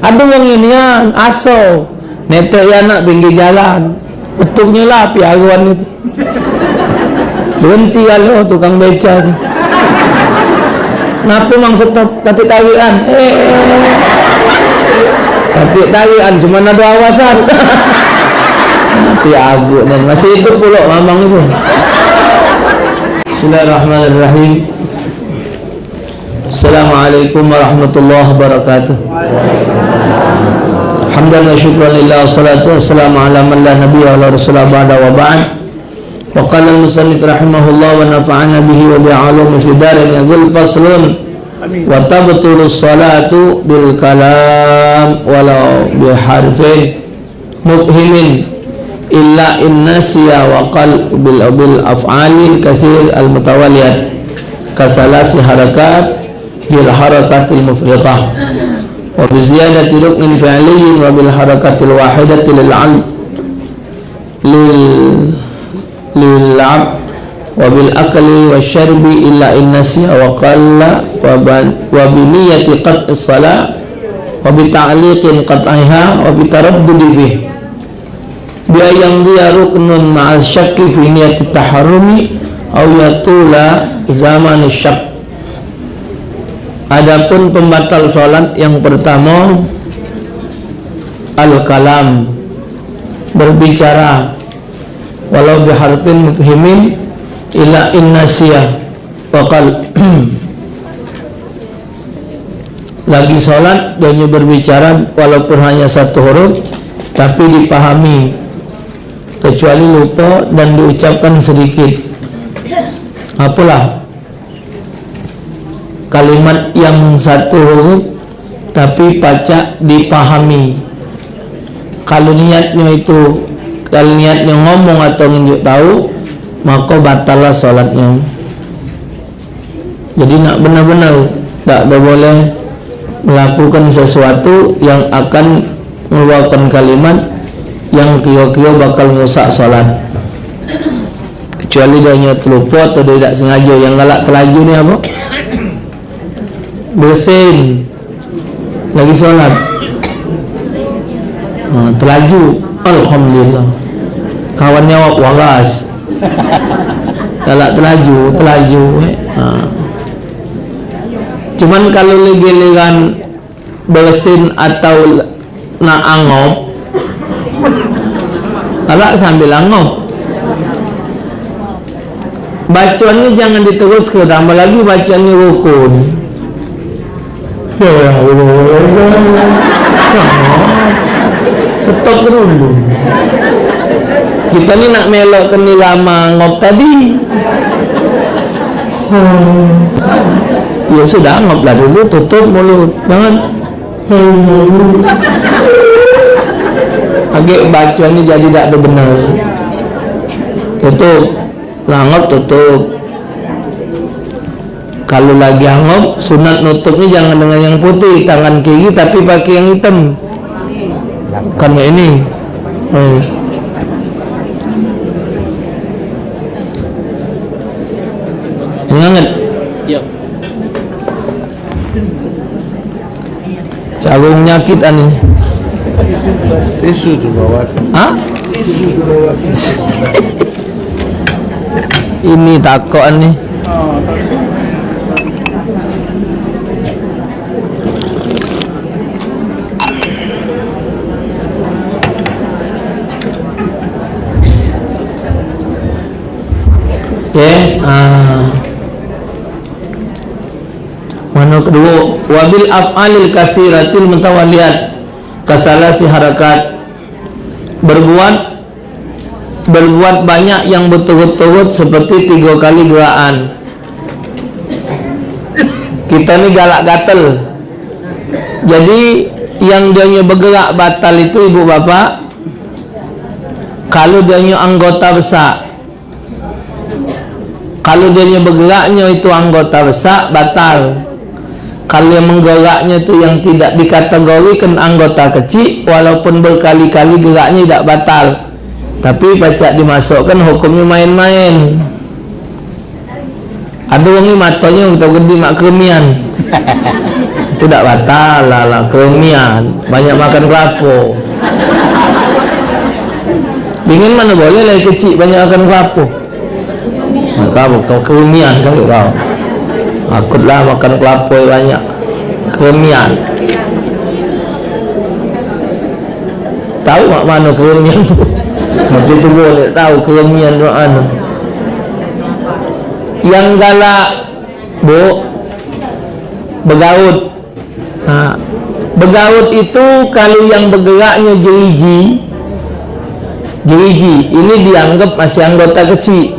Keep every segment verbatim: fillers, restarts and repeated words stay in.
Ado wong nian, aso. Netek ye anak pinggir jalan. Petuknyo lah piaroan itu. Berenti galo tukang beca tu. Ngapo mang stop? Katik tarikan. Eh. Katik tarikan, cuman ado awasan. Tapi agak dan masih hidup pulo mamang itu. Bismillahirrahmanirrahim. Assalamualaikum warahmatullahi wabarakatuh. Hamdan wa syukran lillah, wassalatu wassalamu ala man la nabiyya wa la rasula ba'da, wa ba'd. Wa qala al-musannif rahimahullah wa nafa'ana bihi wa bi ulumi fid darain, yaqul, faslun, wa tabtulu salatu bil kalam walau bi harfin mubhimin illa in nasiya wa qal bil, bil af'alil katsir al mutawaliyat kasalasi harakat bil harakatil mufridah wa bi ziyadati ruknin fi'liyin wa bil harakatil wahidati lil al-, lil, lil ab wa bil akli wa syarbi illa in nasiya wa qalla wa ban-, wa bi niyati qat'is salah wa bi ta'liqin qat'iha wa bi taraddudi bih. Bi ayang dia ruknun ma'as syakki fi niyati taharrumi au yatula zamanu syak. Adapun pembatal salat yang pertama, al-kalam, berbicara, walau biharfin mubhimin illa in nasiya wa qal. Lagi salat, dia berbicara walaupun hanya satu huruf, tapi dipahami, kecuali lupa dan diucapkan sedikit. Apalah kalimat yang satu huruf, tapi pacak dipahami. Kalu niatnyo itu, kalu niatnyo ngomong atau ngenjuk tau, maka batallah salatnyo. Jadi, nak benar-benar dak ado boleh melakukan sesuatu yang akan mengeluarkan kalimat yang kira-kira bakal merusak salat. Kecuali dia nyo terlupa atau dia dak sengaja. Yang galak telaju ni apa? Bersin. Lagi salat. Ha, telaju. Alhamdulillah. Kawan nyo awak waras. Galak telaju, telaju, eh. Ha. Cuman kalu giliran bersin atau nak angop, galak sambil angop. Bacoannyo jangan diteruske, tambah lagi bacoannyo rukun. Stop dulu. Kito ni nak melok ke ni lama ngop tadi. Ya sudah, ngoplah dulu, tutup mulut. Jangan. Agek bacoannyo jadi dak ado bener. Tutup. Lah ngop, tutup. Kalu lagi angop, sunat nutupnyo jangan dengan yang putih, tangan kiri tapi pakai yang hitam. Bukan kayak ini. Eh. Ingat? Iyo. Carung nyakit ani. Tisu tu bawa. Hah? Tisu tu bawa. Ini takut ani. Oke, ah. Mano keduo, wabil af'alil kasiratil mutawaliyat kasalasi harakat, berbuat, berbuat banyak yang berturut-turut seperti tigo kali gerakan. Kito ni galak gatel. Jadi yang dionyo begerak batal itu, ibu bapak, kalu dionyo anggota besak. Kalu dionyo begeraknyo itu anggota besak, batal. Kalu yang menggeraknyo itu yang tidak dikategorikan anggota kecik, walaupun berkali-kali geraknyo, idak batal. Tapi pacak dimasukkan hukumnyo main-main. Ado wong ni matonyo tau gedi mak keremian. Tidak batal lah, lah, keremian, banyak makan kelapo. Dingin mano boleh lah kecik banyak makan kelapo. Nah, kau, kau keremian kau, kau. Takutlah makan kelapo banyak. Keremian. Tahu mak mano keremian tu? Mak itu boleh tahu keremian tu anu. Yang galak, Bu, begaut. Nah, begaut itu kalu yang begeraknyo jeriji, jeriji ini dianggap masih anggota kecik.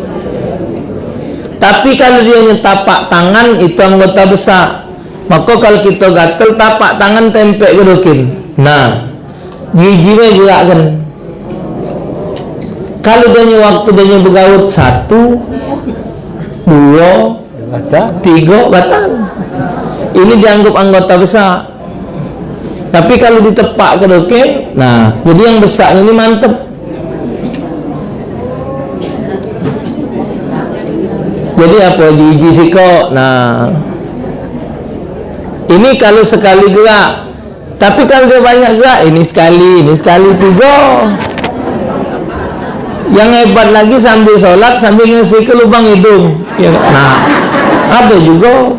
Tapi kalu dionyo tapak tangan, itu anggota besak. Mako kalu kito gatel, tapak tangan tempek ke dokin. Nah, jeriji be gerakkan. Kalu dionyo waktu dionyo begaut satu, duo, batal, tigo, batal. Ini dianggap anggota besak. Tapi kalu ditepak ke dokin, nah, jadi yang besaknyo ni mantep. Jadi apo, jeriji sikok. Nah, ini kalu sekali gerak. Tapi kalu dio banyak gerak, ini sekali, ini sekali, tigo. Yang hebat lagi sambil solat, sambil ngesike lubang hidung. Ya, nah, ado jugo.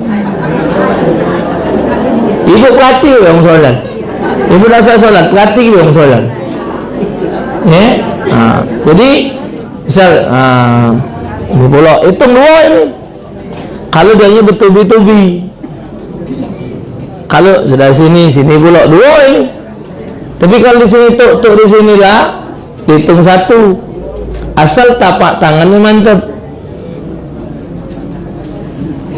Ibu perhati wong solat. Ibu dak usah solat, perhati wong solat. Ya? Nah, jadi misal, ah, ini pulak, hitung duo ini. Kalu dionyo betubi-tubi. Kalu sudah sini, sini pulak, duo ini. Tapi kalu di sini tuk, tuk di sini lah, dihitung satu. Asal tapak tangannyo mantep.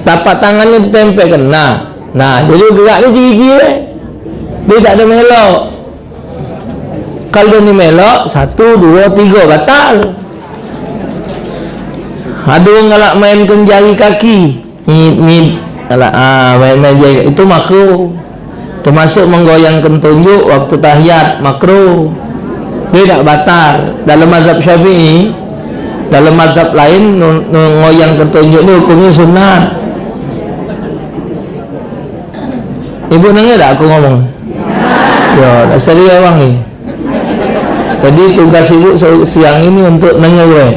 Tapak tangannyo ditempelkan. Nah, nah, jadi gerak ni jeriji be. Dio dak ado melok. Kalu dio ni melok, satu, duo, tigo, batal. Ado wong galak mainkan jari kaki. Nyit, nyit. Galak, ah, main-main jari. Itu makruh. Termasuk menggoyangkan tunjuk waktu tahiyat, makruh. Dio dak batal. Dalam mazhab Syafi'i, dalam mazhab lain, nu-, nu-, ngoyangkan tunjuk ni hukumnyo sunat. Ibu dengar dak aku ngomong? Yo, dak serius wang ni. Jadi tugas ibu se-, siang ini untuk dengar we.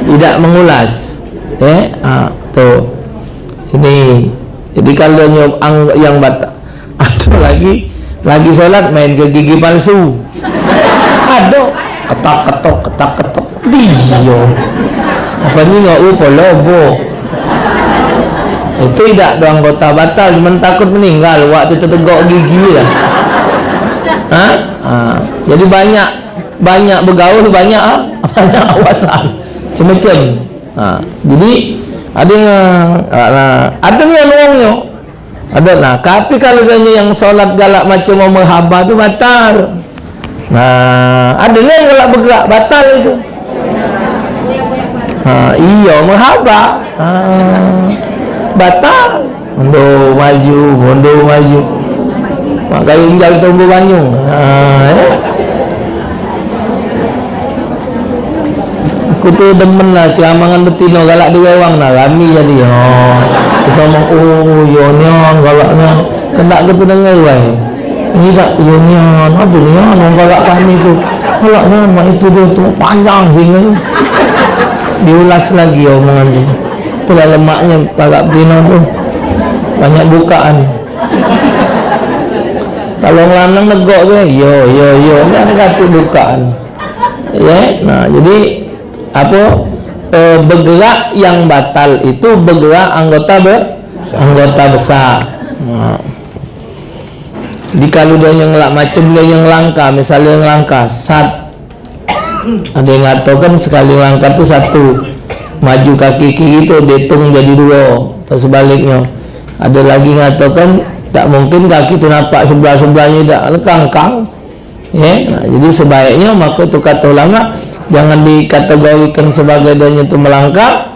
Tidak mengulas. Eh, ha, tu. Sini. Jadi kalu nyo ang-, yang bat-, ado lagi, lagi solat main ke gigi palsu. Ado. Ketok, ketok, ketok, ketok. Dio. Apa ni ngak upo lobo. Itu idak tu anggota batal, cuman takut meninggal, wak tu tetegok gigi lah. Ha? Ha. Jadi banyak, banyak begaul, banyak, ha? Banyak awasan. Macam-macam. Ha. Jadi, ada yang, ha, nah, ada ni anu wongnyo. Ado, nah, tapi kalu dio yang solat galak macam merhaba tu batal. Nah, ado ni yang galak begerak, batal itu. Ha, iyo, merhaba. Ha, batal. Mundur maju, mundur maju. Mak kayu injal tumbuh banyu. Ha, ya. Aku tu demen lah ceramah ngan betino, galak digawe wang nah, rami jadi. Oh. Kita omong, "Oh, yo nian, galak nian." Kendak ke tu dengar, wai. Ini dak, yo nian, aduh nian, wong galak kami tu. Galak nian, mak itu dia tu panjang sehingga diulas lagi omongan tu. Itulah lemaknya parak betino tu. Banyak bukaan. Kalau lanang negok tu, yo, yo, yo, ni ada katik bukaan. Ya, nah, jadi apa, eh, begerak yang batal itu begerak anggota be-, anggota besar. Nah. Jadi kalu dio yang ngelak macam dio yang ngelangkah, misalnya ngelangkah, sat. Ada yang ngatokan sekali ngelangkah tu satu, maju kaki kiri tu dihitung jadi duo, atau sebaliknya. Ada lagi ngatokan tak mungkin kaki tu nampak sebelah-sebelahnyo, dak, kangkang. Ya, nah, jadi sebaiknya maka tu kata ulama jangan dikategorikan sebagai dio tu melangkah,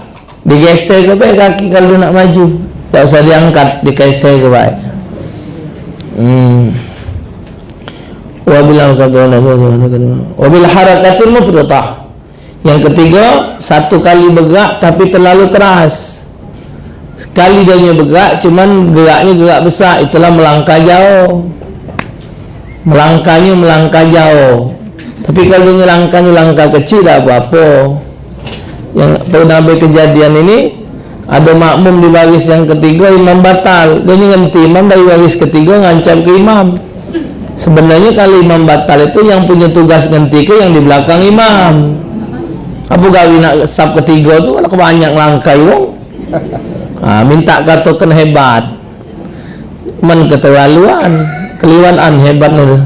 digeser ke bae kaki kalu nak maju. Tak usah diangkat, digeser ke bae. Hmm. Wabil, wabil harakatil mufritah. Yang ketiga, satu kali begerak tapi terlalu keras. Sekali dio nyo begerak, cuman geraknyo gerak besak, itulah melangkah jauh. Melangkahnyo melangkah jauh. Tapi kalu dio langkahnyo langkah kecik, dak apo-apo. Yang pernah be kejadian ini, ado makmum di baris yang ketigo, imam batal. Dio nyo ngenti imam dari baris ketigo, ngancap ke imam. Sebenarnyo kalu imam batal itu yang punyo tugas ngenti ke yang di belakang imam. Apo gawe nak sap ketigo tu, kalu banyak langkah wong. Ha, minta katokan hebat. Men keterlaluan, keliwatan hebat tu.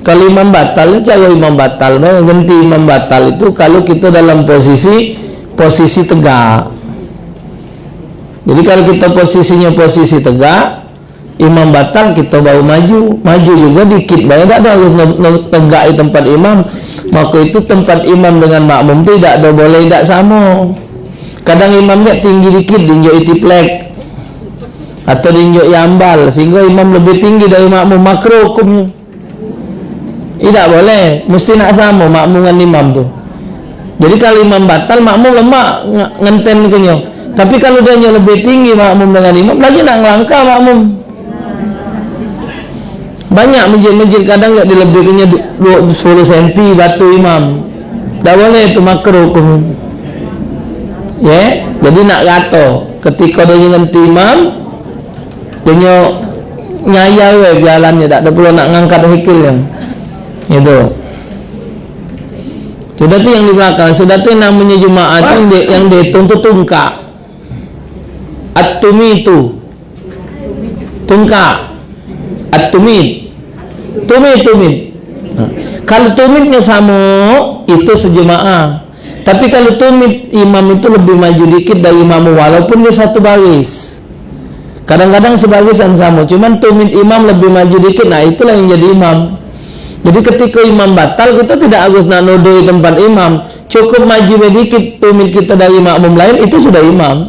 Kalu imam batal, caro imam batal, ngenti imam batal itu kalu kito dalam posisi, posisi tegak. Jadi kalu kito posisinyo posisi tegak, imam batal kito baru maju. Maju jugo dikit bae, dak ado harus ne-, ne-, negak di tempat imam. Mako itu tempat imam dengan makmum tu dak ado boleh dak samo. Kadang imam dak tinggi dikit, diinjok itiplek. Atau diinjok ambal, sehinggo imam lebih tinggi dari makmum, makruh hukumnyo. Idak boleh, mesti nak samo makmum ngan imam tu. Jadi kalu imam batal, makmum lemak nge-, ngenten ke nyo. Tapi kalu dio nyo lebih tinggi makmum dengan imam, lagi nak ngelangkah makmum. Banyak masjid-masjid kadang dak dilebih ke nyo du-, duo, sepuluh senti batu imam. Dak boleh tu, makruh hukum. Ye, jadi nak gato. Ketiko dio nyo ngenti imam, dio nyo nyayau be jalannyo, dak ado pulo nak ngangkat hikilnyo. Itu. Sudah tu yang di belakang, sudah tu yang namonyo jemaah tu yang di-, yang dihitung tu tungkak. At-tumitu. Tungkak. At-tumit. Tumit, tumit. Ha. Kalu tumitnyo samo, itu sejemaah. Tapi kalu tumit, imam itu lebih maju dikit dari makmum, walaupun dio satu baris. Kadang-kadang sebarisan samo, cuman tumit imam lebih maju dikit, nah, itulah yang jadi imam. Jadi, ketiko imam batal, kito tidak harus nak nodoi tempat imam. Cukup maju be dikit tumit kito dari makmum lain, itu sudah imam.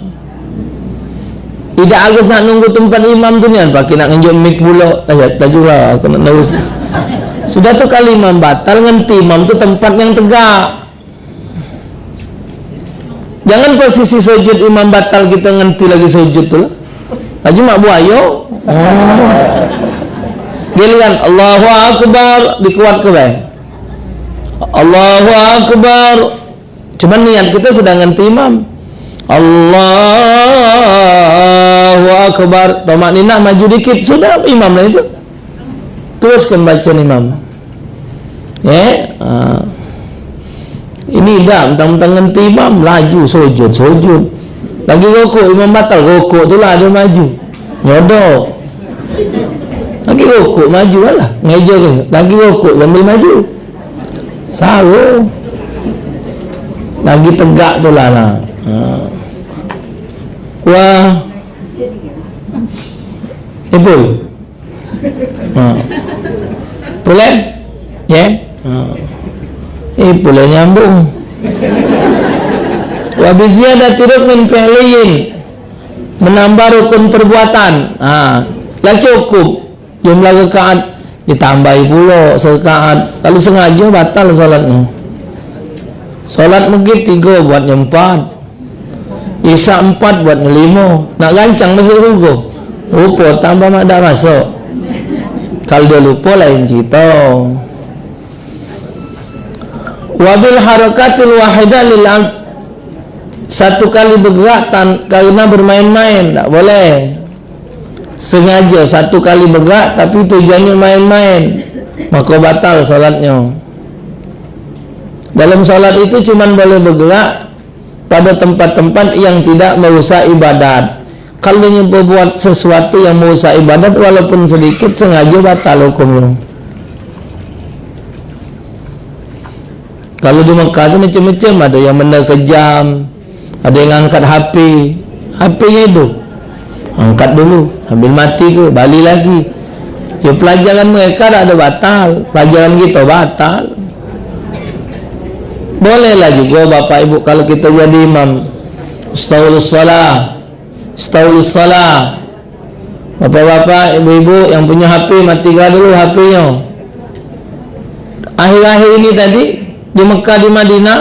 Idak harus nak nunggu tempat imam tu nian, pakai nak ngenjuk mik pulo. Ayo, lajulah, aku nak nerus. Sudah tu, kalu imam batal, ngenti imam tu tempat yang tegak. Jangan posisi sujud imam batal kito ngenti lagi sujud tu lah. Laju mak buayo. Oh. Giliran Allahu Akbar, dikuat ke bae. Allahu Akbar. Cuman niat kito sudah ngenti imam. Allahu Akbar. Tomak ninah maju dikit, sudah imam lah itu. Teruskan bacaan imam. Ye? Ha. Ini dah, mentang-mentang ngenti imam, laju sujud, sujud. Lagi rukuk, imam batal, rukuk tu lah dio maju. Nyodok. Lagi rukuk, maju lah. Ngeja ke. Lagi rukuk sambil maju. Saro. Lagi tegak tu lah, lah. Ha. Wah. Ipul. Ha. Boleh? Ya? Ha. Eh, boleh nyambung. Wa bi ziyadati ruknin fi'liyin. Menambah rukun perbuatan. Ha. Lah cukup. Jumlah rakaat ditambahi pulo serakaat. Kalu sengajo, batal salatnyo. Salat maghrib tigo, buatnyo empat. Isya empat, buatnyo limo. Nak gancang masuk surga. Rupo tambah mak dak masuk. Kalu dio lupo, lain cerito. Wabil harakatil wahidah lil ab-, satu kali bergerak tan-, karena bermain-main, dak boleh. Sengaja satu kali bergerak, tapi tujuannyo main-main, maka batal salatnyo. Dalam salat itu cuman boleh bergerak pada tempat-tempat yang tidak merusak ibadat. Kalu nyo berbuat sesuatu yang merusak ibadat, walaupun sedikit, sengaja batal hukumnyo. Kalu di Mekah tu macam-macam, ado yang benda kejam, ado yang ngangkat H P. H P-nyo hidup. Angkat dulu, sambil mati ke, bali lagi. Ya, pelajaran mereka dak ado batal, pelajaran kito batal. Bolehlah jugo, Bapak Ibu, kalu kito jadi imam, istaulus shalah, istaulus shalah. Bapak-bapak, ibu-ibu yang punyo H P, matikan dulu H P-nyo. Akhir-akhir ini tadi, di Mekah, di Madinah,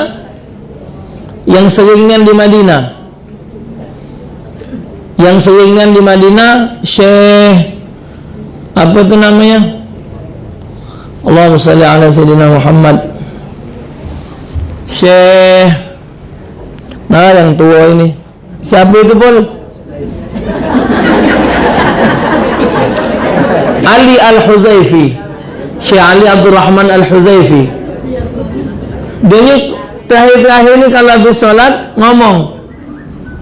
yang sering nian di Madinah, Yang sering nian di Madinah, Syekh, apa tu namanya? Allahumma shalli ala Sayyidina Muhammad. Syekh, nah, yang tua ini. Siapa itu, Pol? Ali Al-Hudzaifi. Syekh Ali Abdurrahman Al-Hudzaifi. Dia ni terakhir-terakhir ni kalau habis solat, ngomong,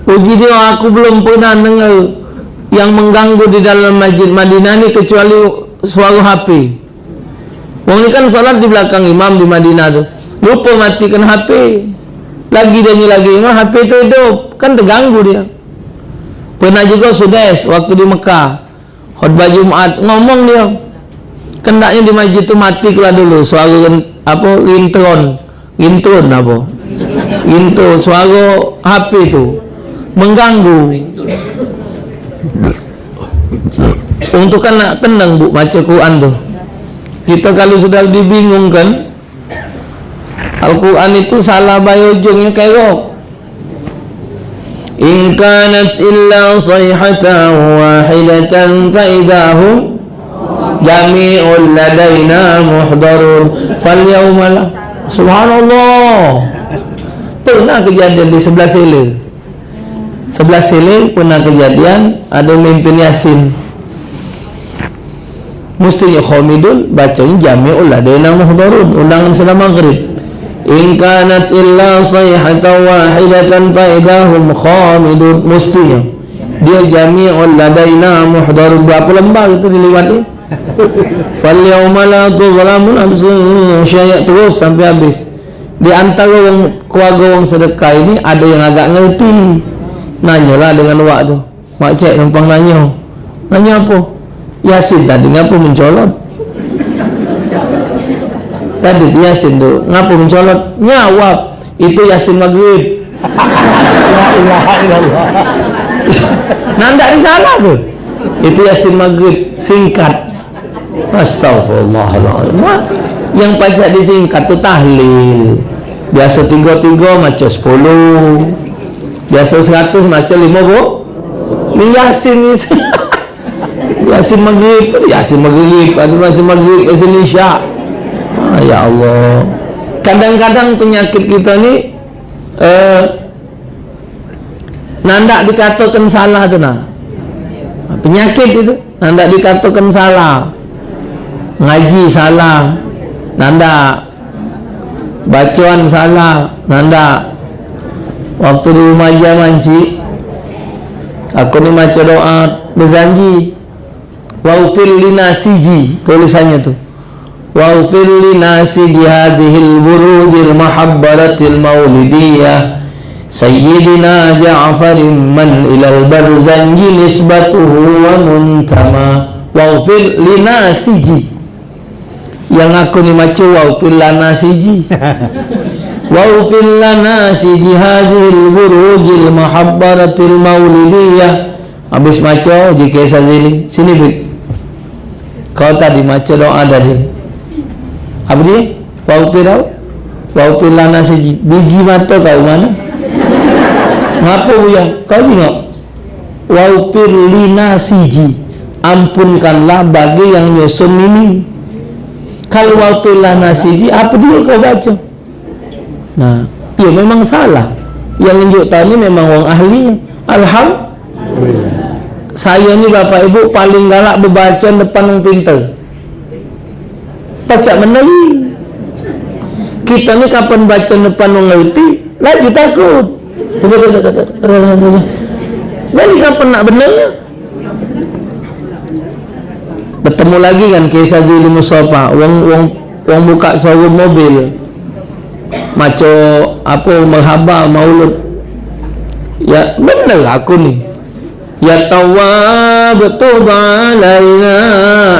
"Puji dia, aku belum pernah dengar yang mengganggu di dalam Masjid Madinah ni kecuali suara H P." Wong ni kan solat di belakang imam di Madinah tu. Lupa matikan H P. Lagi dia ni lagi imam, H P tu hidup. Kan terganggu dia. Pernah juga Sudes waktu di Mekah. Khutbah Jumat, ngomong dia. Kendaknya di masjid tu matikanlah dulu suara ren-, apa, ringtone. Ringtone apa? Ringtone, suara H P tu. Mengganggu. Wong tu kan nak tenang, Bu, baca Quran tu. Kita kalau sudah dibingungkan, Al-Quran itu salah bae ujungnyo kerok. In kanat illa sayhatan wahidatan fa idahum jami'un ladaina muhdarun. Fal yauma la. Subhanallah. Pernah kejadian di sebelah sini. Sebelah sini pernah kejadian ada mimpin Yasin. Mustinyo khamidun, baconyo jami'ul ladaina muhdarun, undangan sudah maghrib. In kanat illa sayhatan wahidatan fa idahum khamidun. Mustinyo. Dia jami'ul ladaina muhdarun. Berapa lembar itu diliwati? Fal yauma la tuzlamu nafsun syai'a, terus sampai habis. Di antara wong, keluarga wong sedekah ini ada yang agak ngerti. Nanyalah dengan wak tu. Mak cek numpang nanyo. Nanyo apo? Yasin tadi ngapo mencolot? Tadi tu Yasin tu ngapo mencolot? Nyawab. Itu Yasin Maghrib. La ilaha illallah. Nah, ndak disalah tu. Itu Yasin Maghrib singkat. Astagfirullahaladzim. Wah, yang pacak disingkat tu tahlil. Biasa tiga-tiga maca sepuluh. Biasa seratus maca lima puluh. Ni Yasin ni. Yasin Maghrib, Yasin Maghrib, ada Yasin Maghrib, Yasin Isya. Ah, ya Allah. Kadang-kadang penyakit kita ni, eh, Nah, ndak dikatakan salah tu nah. Penyakit itu. Nah, ndak dikatakan salah. Ngaji salah. Nah, ndak. Bacaan salah. Nah, ndak. Waktu di rumah dia manci, aku ni maca doa berjanji. Waghfir lina siji, tulisannya tu. Waghfir lina siji hadhil burujil muhabbaratil maulidiyah. Sayyidina Ja'farin man ilal barzanji nisbatuhu wa muntama. Waghfir lina siji. Yang aku ni maca waghfir lana siji. Waghfir lana siji hadhil burujil muhabbaratil maulidiyah. Habis maca, J K Sazili, sini, Bib. Kau tadi maca doa tadi. Apa dia? Waghfir apa? Waghfir lana siji. Biji mata kau mana? Ngapo, Buya? Kau tengok. Waghfir lina siji. Ampunkanlah bagi yang nyusun ini. Kalau waghfir lana siji, apa dia kau baca? Nah, ya memang salah. Yang nunjuk tau ni memang wong ahli. Alhamdulillah. Saya ni bapak ibu paling galak bebaca depan wong pinter. Pacak bener. Kita ni kapan baca depan wong ngerti, lagi takut. Jadi kapan nak bener? Betemu lagi kan Kiai Sazili Mustafa, wong, wong, wong buka showroom mobil. Maco apo, merhaba, maulud. Ya, bener aku ni. Ya Tawwab tub alaina,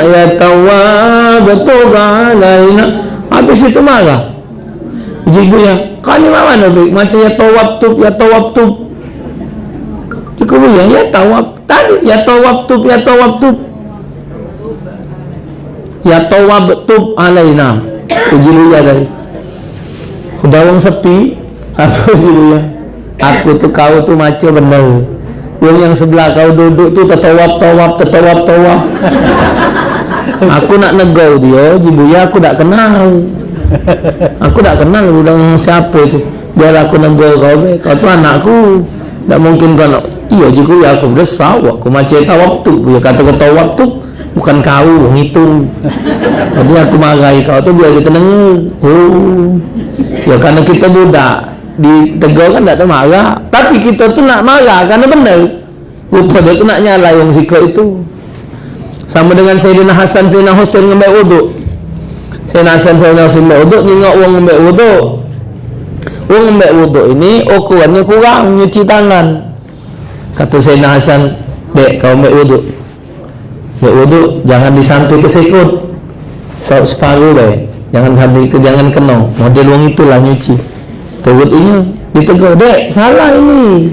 ya Tawwab tub alaina. Habis itu marah. Jibu ya, kau ni mak mano, Bik? Maco ya Tawwab tub, ya Tawwab tub. Jiku ya, ya Tawwab. Tadi, ya Tawwab tub, ya Tawwab tub. Ya Tawwab tub alaina. Puji Buya tadi. Udah wong sepi, apa Puji Buya? Aku tu, kau tu maco bener. Wong yang sebelah kau duduk tu tetawap, tawap, tetawap, tawap. Aku nak negor dia, ji Buya, aku dak kenal. Aku dak kenal budak siapo itu. Biar aku negor kau be. Kau tu anakku. Dak mungkin kau nak, iyo ji ku ya, aku besar, aku macam tawap tu. Buya kato ke tawap tu bukan kau, wong itu. Jadi aku marahi kau tu biar dia tenang. Oh. Ya, karena kita budak. Ditegur kan dak temarah, tapi kito tu nak marah karena bener. Rupo dio tu nak nyalai wong sikok itu. Samo dengan Sayyidina Hasan, Sayyidina Husain ngembek wuduk. Sayyidina Hasan, Sayyidina Husain ngembek wuduk, nyingok wong ngembek wuduk. Wong ngembek wuduk ini ukurannyo kurang nyuci tangan. Kato Sayyidina Hasan, "Dek, kau ngembek wuduk." Buat wuduk, jangan di sampe ke sikut. Sauk separuh bae. Jangan sampe ke, jangan keno. Model wong itulah nyuci. Turut inyo, ditegur, "Dek, salah ini.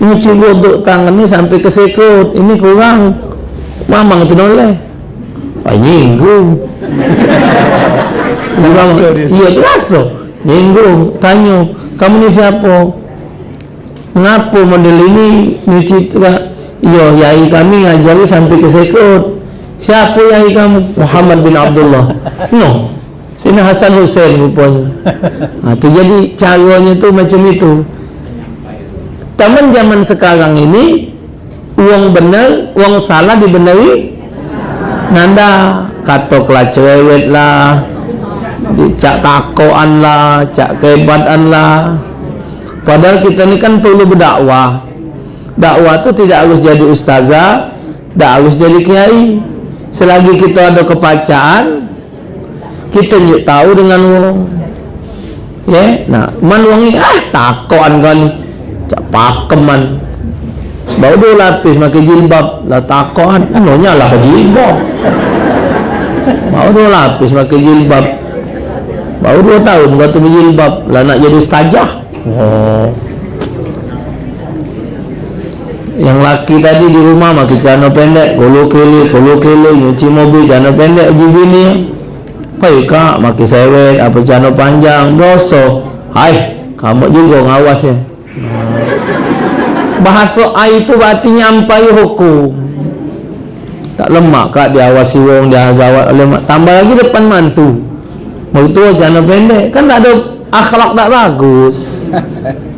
Nyuci wuduk tangan ni sampe ke sikut. Ini kurang." Mamang tu noleh. Wah, nyinggung. Teraso dia. Iyo, teraso. Nyinggung. Tanyo, "Kamu ni siapo?" Ngapo model ini nyuci tu, Kak? Iyo, yai kami ngajari sampe ke sikut. Siapo yai kamu? Muhammad bin Abdullah. No. Sini Hasan Husain ruponyo. Ha, tu jadi caronyo tu macam itu. Taman zaman sekarang ini, wong bener, wong salah dibeneri. Nanda, kato ke lah cerewet lah, dicak takokan lah, cak kehebatan lah. Padahal kita ni kan perlu berdakwah. Dakwah tu tidak harus jadi ustazah, tidak harus jadi kiai. Selagi kita ada kepacaan, kita njuk tahu dengan wong. Ye, nah, man wong ni, ah, takokan kau ni. Cak pakeman. Baru dua lapis pakai jilbab, lah takokan, nyonya lah ke jilbab. Baru dua lapis pakai jilbab. Baru dua tahun kau tu berjilbab, lah nak jadi ustazah. Oh. Yang laki tadi di rumah pakai celana pendek, kolo kele, kolo kele, nyuci mobil celana pendek, ji bini. Pai kak, pakai sewet, apa celana panjang, doso. Hai, kamu juga ngawasnya. Bahaso ai tu berarti nyampai hukum. Tak lemak kak diawasi wong, dia gawat lemak. Tambah lagi depan mantu. Mertua celana pendek, kan tak ada akhlak tak bagus.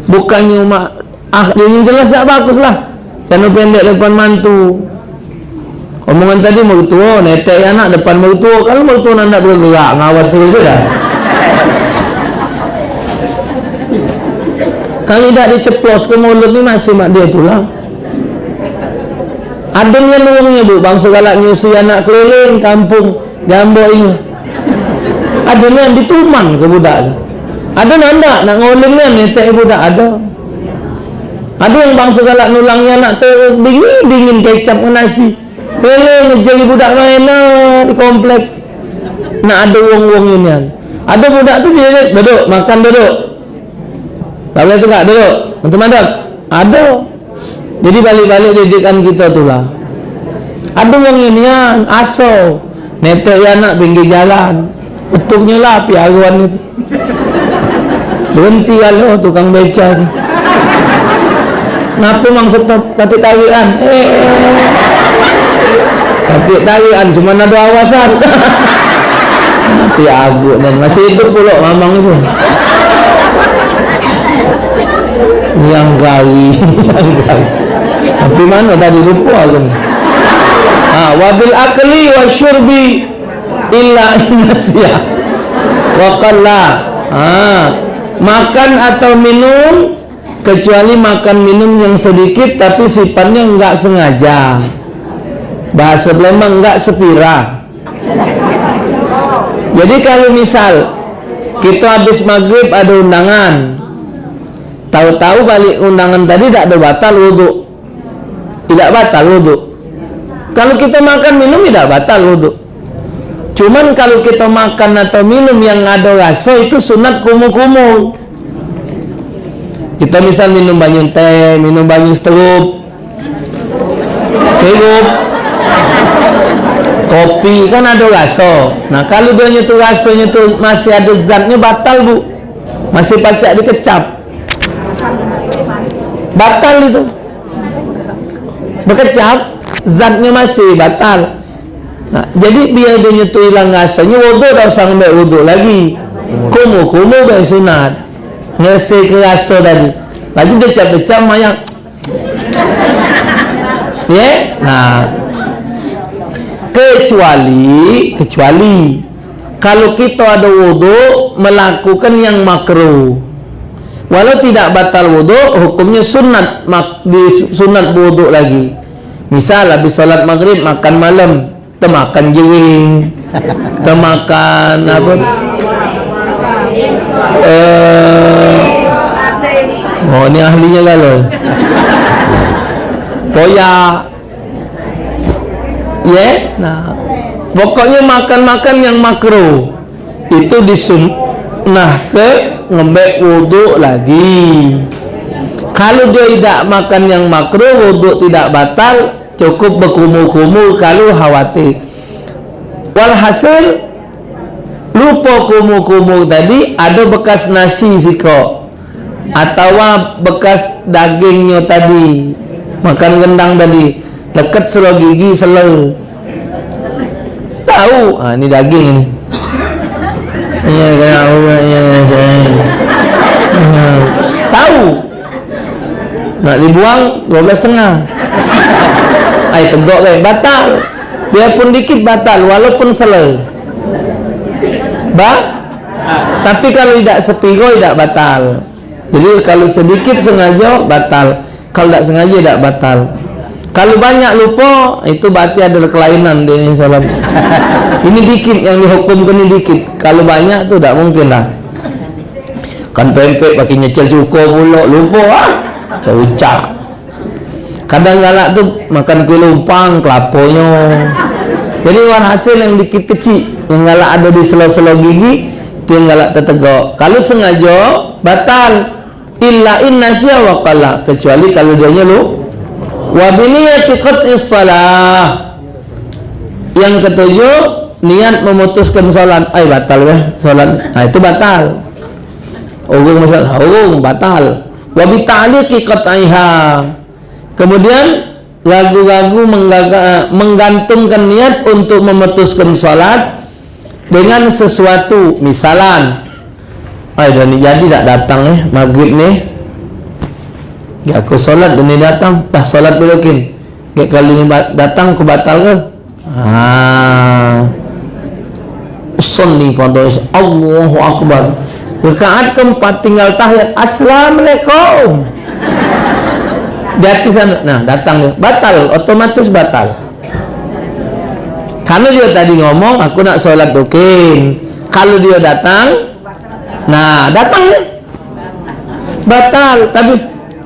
Bukannya mak, ah, ini jelas tak bagus lah. Celana pendek depan mantu. Omongan tadi mertua, netek anak depan mertua. Kalau mertua nak bergerak, ngawas terus sudah. Kalau dak diceplos ke mulut ni masih mak dia tulang. Ado nian wong nyo, Bu, bangso galak nyusui anak keliling kampung, jambok inyo. Ado nian dituman ke budak tu. Ado nian dak nak ngoling nian netek budak, ado. Ado yang bangso galak nulangi anak tu dingin, dingin kecap ngan nasi. Keliling ngejeri budak main, nah, di komplek. Nak ado wong-wong nian. Ado budak tu dia duduk, makan duduk. Tak boleh tegak duduk. Macam mana? Ado. Jadi balik-balik didikan kita tu lah. Ado wong nian, aso. Netek anak pinggir jalan. Betuknyo lah piaroan itu. Berhenti alo tukang beca tu. Ngapo mang stop? Katik tarikan. Eh. Katik tarikan, cuman ado awasan. Tapi agak dan masih hidup pula mamang itu. Yang kali, yang kali. Sampai mana tadi, lupa aku ni. Ha, wabil akli wa syurbi illa innasia. Wa qalla. Ha, makan atau minum kecuali makan minum yang sedikit tapi sifatnya enggak sengaja. Bahasa Palembang enggak sepira. Jadi kalau misal kita habis maghrib ada undangan, tahu-tahu balik undangan tadi dak ada batal wuduk. Tidak batal wuduk. Kalau kita makan minum tidak batal wuduk. Cuman kalau kita makan atau minum yang ada rasa itu sunat kumur-kumur. Kita misal minum banyu teh, minum banyu seterup, sirup, kopi, kan ada rasa. Nah, kalau dia tu rasanya tu masih ada zatnya, batal, Bu. Masih pacak dikecap. Batal itu. Bekecap, zatnyo masih batal. Nah, jadi biar dio nyentuh ilang rasonyo, wuduk dak usah ngambek wuduk lagi. Kumu-kumu bae sunat. Ngesehke raso tadi. Lagi decap-decap mayang. Ye? Nah. Kecuali, kecuali kalu kito ado wuduk melakukan yang makruh. Walau tidak batal wuduk, hukumnyo sunat mak-, di sunat wuduk lagi. Misal habis salat maghrib makan malam, temakan jering, temakan apa? Eh, oh, ni ahlinya galo. Koyak. Ye, nah. Pokoknyo makan-makan yang makruh itu disunnahke ngambek wuduk lagi. Kalu dio idak makan yang makruh, wuduk tidak batal, cukup bekumu-kumu kalu khawatir. Walhasil, lupo kumu-kumu tadi ado bekas nasi sikok. Atawa bekas dagingnyo tadi, makan gendang tadi, leket selo gigi selo. Tau, ah, ni daging ni. Iya, kena Allah, iya, iya, iya. Iya. Tau. Nak dibuang dua belas setengah. Ai, tegok, eh, batal. Biarpun dikit batal, walaupun selo. Ba? Tapi kalu idak sepiro, idak batal. Jadi, kalu sedikit sengajo, batal. Kalu dak sengajo, dak batal. Kalu banyak lupo, itu berarti ado kelainan di salat. Ini dikit yang dihukumkan, ini dikit. Kalu banyak tu dak mungkin lah. Kan pempek pakai nyecel cuko pulo, lupo ah. Cak ucak. Kadang galak tu makan kue lumpang, kelaponyo. Jadi, walhasil yang dikit kecik, yang galak ado di selo-selo gigi, tu yang galak tetegok. Kalu sengajo, batal. Illa in nasiya wa qalla, kecuali kalu dionyo lu-, wa bi niyati qat'is shalah. Yang ketujuh, niat memutuskan salat. Ai, batal weh salat. Nah, itu batal. Urung masalah, urung batal. Wa bi ta'liqi qat'iha. Kemudian, ragu-ragu menggaga-, menggantungkan niat untuk memutuskan salat dengan sesuatu, misalan, "Ai, dah ni jadi dak datang, eh, maghrib ni. Gek aku salat dah ni datang, dah salat dulu kin. Gek kalu ni ba-, datang aku batal ke?" Ah. Usalli fardhu Isya. Allahu Akbar. Rakaat keempat tinggal tahiyat. Assalamualaikum. Di hati sana. Nah, datang dia. Batal. Otomatis batal. Karena dia tadi ngomong, "Aku nak sholat dukin." Kalau dia datang, nah, datang dia. Batal. Tapi,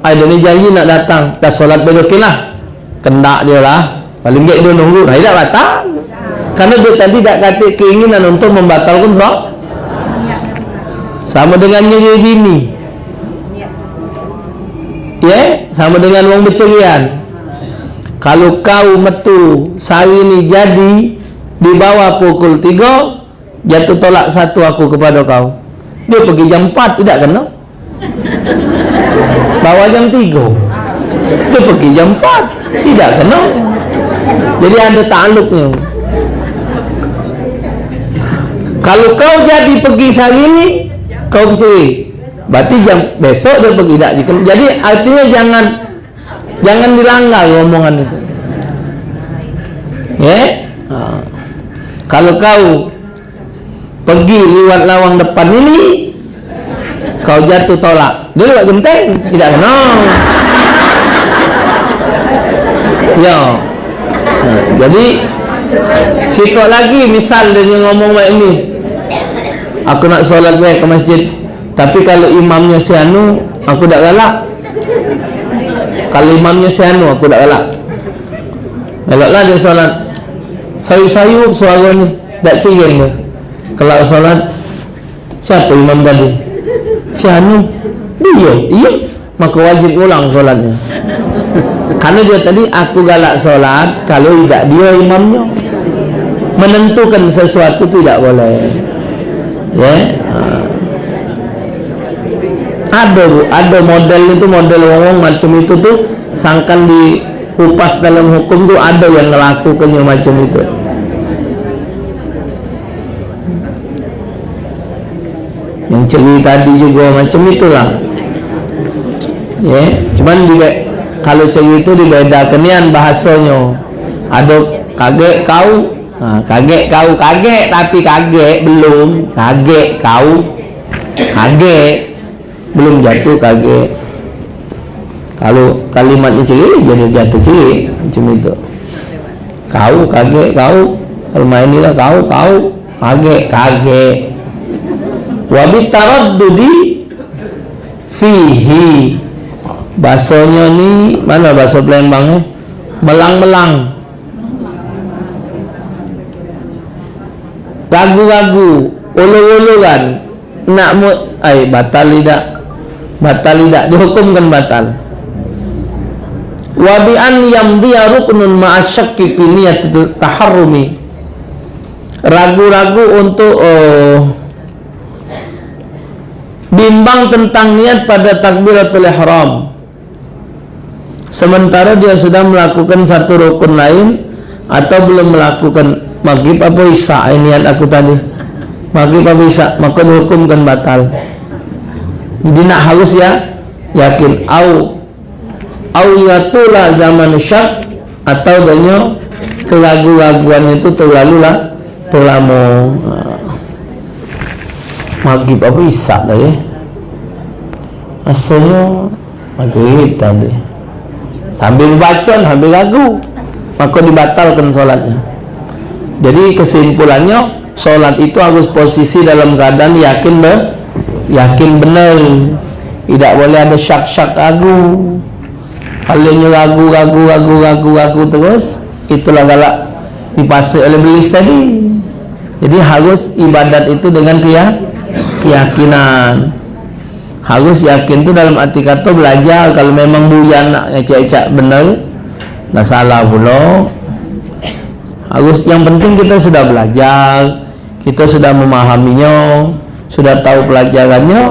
"Ai, dia ni janji nak datang. Dah sholat dukin lah." Kendak dia lah. Paling gek dia nunggu. Nah, tidak batal. Karena dia tadi dak katik keinginan untuk membatalkan sholat. Sama dengan nyeri bini. Ya, sama dengan wong becerian. Kalau kau metu sehari ni jadi di bawah pukul tiga, jatuh tolak satu aku kepada kau. Dia pergi jam empat, tidak kena. Bawa jam tiga. Dia pergi jam empat. Tidak kena. Jadi ada takluknya. Kalau kau jadi pergi sehari ni, kau kecewa. Berarti jam besok dia pergi, tidak dikena. Jadi artinya jangan, jangan dilanggar omongan itu. Ya? Ha. Kalau kau pergi liwat lawang depan ini, kau jatuh tolak. Dia liwat genteng, tidak kena. Ya. Nah, jadi, sikok lagi misal dia ngomong macam ni, "Aku nak sholat bae ke masjid. Tapi kalau imamnya si anu, aku dak galak. Kalau imamnya si anu, aku dak galak." Eloklah dia sholat. Sayup-sayup suara ni, dak ciring dia. Kelak sholat, "Siapa imam tadi?" "Si anu." "Dia." "Iya." Maka wajib ulang sholatnya. Karena dia tadi, "Aku galak sholat kalau idak dia imamnya." Menentukan sesuatu tu idak boleh. Ya. Ha. Ada, Bu, ada model itu, model wong-wong macam itu tu, sangkan di upas dalam hukum tu ado yang ngelakukannyo macam itu. Yang ceri tadi jugo macam itulah. Ya, cuman dibe-, kalu ceri tu dibedakan nian bahasonyo. Ado kagek kau, ha, kagek kau, kagek tapi kagek belum, kagek kau, kagek. Belum jatuh kagek. Kalu kalimatnyo ceri, jadi jatuh ceri, macam itu. Kau kagek, kau. Kalu main ni lah, kau, kau. Kagek, kagek. Wa bitaraddudi fihi. Bahasonyo ni, mano bahaso Palembang, eh? Melang-melang. Ragu-ragu, ulur-uluran, nak mu-, ai, batal idak? Batal idak, dihukumkan batal. Wa bi an yamdiya ruknun ma'a syakki fi niyatil taharrumi. Ragu-ragu untuk, eh, bimbang tentang niat pada takbiratul ihram. Sementara dia sudah melakukan satu rukun lain atau belum melakukan maghrib apa isya, eh, niat aku tadi. Maghrib apa isya, maka dihukumkan batal. Jadi nak harus ya yakin. Au, au yatula zaman syak, atau denyo keragu-raguan itu terlalu lah, terlamo. Ha. Maghrib apa isya tadi? Asalnyo maghrib tadi. Sambil baca, sambil ragu, maka dibatalkan solatnya. Jadi kesimpulannya, solat itu harus posisi dalam keadaan yakin be-, yakin benar. Tidak boleh ada syak-syak ragu. Kalau nyo ragu, ragu, ragu, ragu, ragu terus, itulah galak dipasek oleh belis tadi. Jadi harus ibadat itu dengan keya-, keyakinan. Harus yakin tu dalam arti kato belajar. Kalau memang buyan nak ngecek-ngecek bener, dah salah pulo. Harus, yang penting kita sudah belajar, kita sudah memahaminyo, sudah tahu pelajarannyo,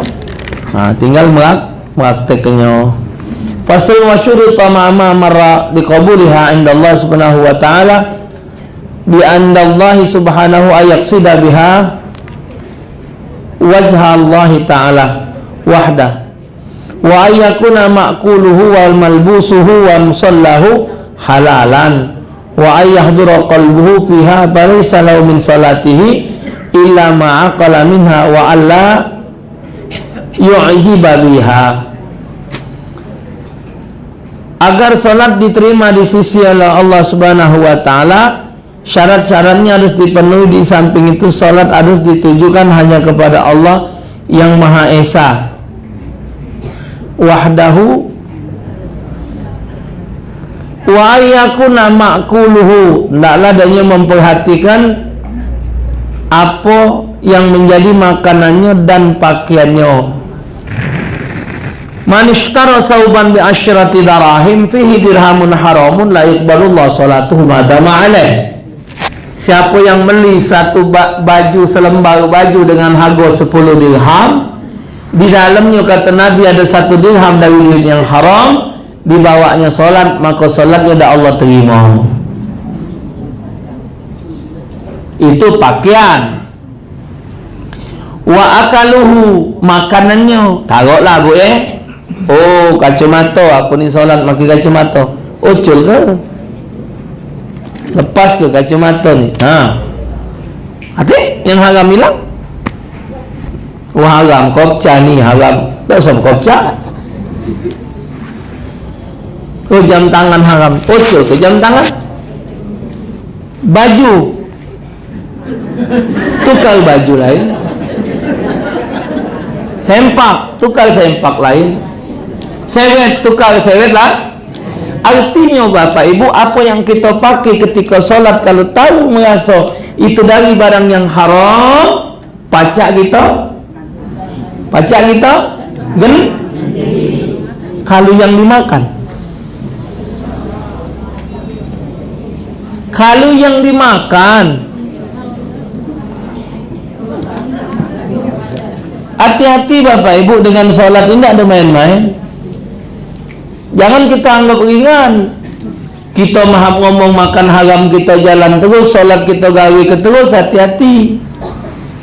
ha, tinggal merak-, merakteknyo. Fasal wa syuruta ma ma marra biqabuliha indallahi subhanahu wa ta'ala, bi andallahi subhanahu ayaqsida biha wajha Allahi ta'ala wahdah. Wa an yakuna ma'kuluhu wa malbusuhu wa musallahu halalan, wa an yahdura qalbuhu fiha, falaysa lahu min salatihi illa ma aqala minha, wa alla yu'jiba biha. Agar salat diterima di sisi Allah, Allah Subhanahu wa Ta'ala, syarat-syaratnya harus dipenuhi. Di samping itu, salat harus ditujukan hanya kepada Allah yang Maha Esa, wahdahu, wa ayyakuna ma'kuluhu, ndaklah denyo memperhatikan apo yang menjadi makanannyo dan pakaiannyo. Man ishtara sauban bi asyrati darahim fihi dirhamun haramun la yuqbalullah salatuhu ma dama alaih. Siapo yang meli satu ba-, baju, selembar baju dengan hargo sepuluh dirham, di dalamnyo, kata Nabi, ado satu dirham dari duit yang haram, dibawaknyo solat, maka solatnyo dak Allah terima. Itu pakaian. Wa akaluhu, makanannyo. Taroklah, Bu, eh. Oh, kacamato, aku ni solat make kacamato. Ucul ke? Lepas ke kacamato ni? Ha. Ate yang haram ilang? Oh, haram. Kopca ni haram. Dak usah kopca. Oh, jam tangan haram. Ucul ke jam tangan? Baju. Tukar baju lain. Sempak, tukar sempak lain. Sewet, tukar sewet lah. Artinyo, Bapak Ibu, apo yang kito pakai ketika solat, kalu tahu meraso itu dari barang yang haram, pacak kito, pacak kito gen-, kalu yang dimakan. Kalu yang dimakan, hati-hati Bapak Ibu dengan solat ini, dak ado main-main. Jangan kita anggap ringan. Kito mahap ngomong, makan haram kito jalan terus, solat kito gawe ke terus, hati-hati.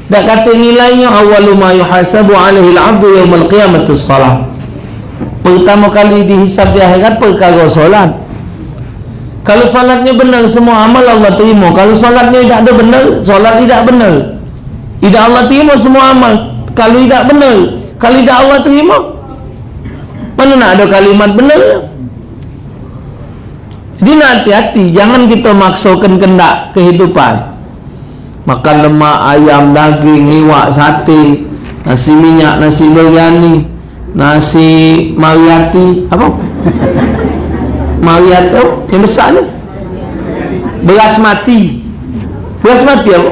Dak kate nilainyo, "Awwalu ma yuhasabu alaihil abdu yaumal qiyamati shalah." Pertamo kali dihisab di akhirat perkaro solat. Kalu solatnyo bener, semua amal Allah terimo. Kalu solatnyo idak ado bener, solat idak bener. Idak Allah terimo semua amal. Kalu idak bener, kalu idak Allah terimo, mano nak ado kalimat bener? Jadi, nak hati-hati, jangan kito maksokan kendak kehidupan. Makan lemak, ayam, daging, iwak, sate, nasi minyak, nasi biryani, nasi mariati, apo? Mariati, apo? Yang besak tu? Beras mati. Beras mati apo?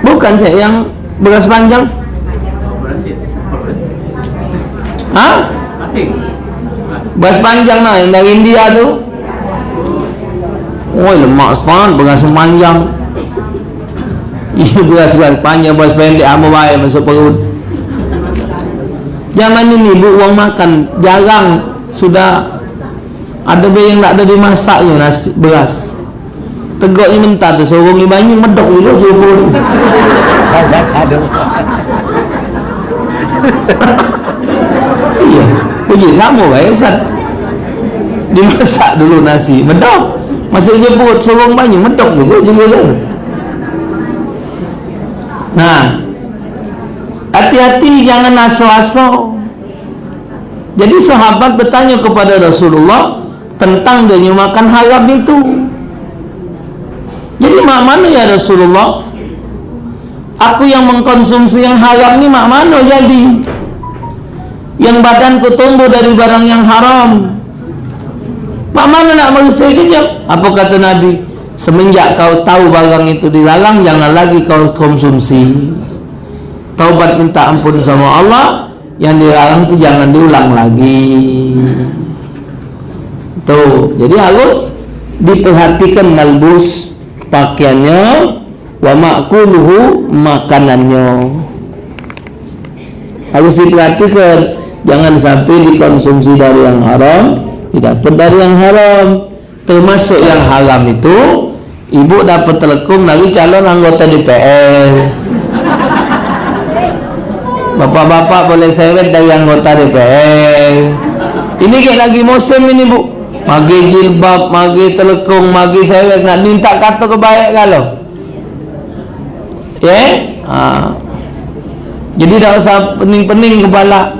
Bukan, cek, yang beras panjang. Hah? Beras panjang nah, yang dari India tu. Woi, lemak sangat beras panjang. Iya, beras, beras panjang, beras pendek, amo bae masuk perut. Zaman ini, Bu, wong makan jarang, sudah ado be yang dak ado dimasak nyo nasi, beras. Tegoknyo mentah tu, sorong di banyu, medok jugo jubur. Aduh. Iya, uji samo bae, Ustaz. Dimasak dulu nasi, medok. Masuk jebut, sorong banyu, medok jugo, jugo sana. Nah, hati-hati, jangan aso-aso. Jadi, sahabat bertanya kepada Rasulullah tentang dia makan haram itu. Jadi, "Mak mano, ya Rasulullah? Aku yang mengkonsumsi yang haram ni mak mano jadi? Yang badanku tumbuh dari barang yang haram. Mak mano nak meresehke dia?" Apa kata Nabi? "Semenjak kau tahu barang itu dilarang, jangan lagi kau konsumsi. Taubat minta ampun sama Allah, yang dilarang tu jangan diulang lagi." Tuh, jadi harus diperhatikan malbus, pakaiannya, wa ma'kuluhu, makanannya. Harus diperhatikan, jangan sampai dikonsumsi dari yang haram, didapat dari yang haram. Termasuk yang haram itu, ibu dapat telekung dari calon anggota D P R. Bapak-bapak boleh seret dari anggota D P R. Ini kayak lagi musim ini, Bu. Magi jilbab, magi telekung, magi seret, nak minta kata kebaik kalau. Ya? Ha. Jadi, dak usah pening-pening kepala.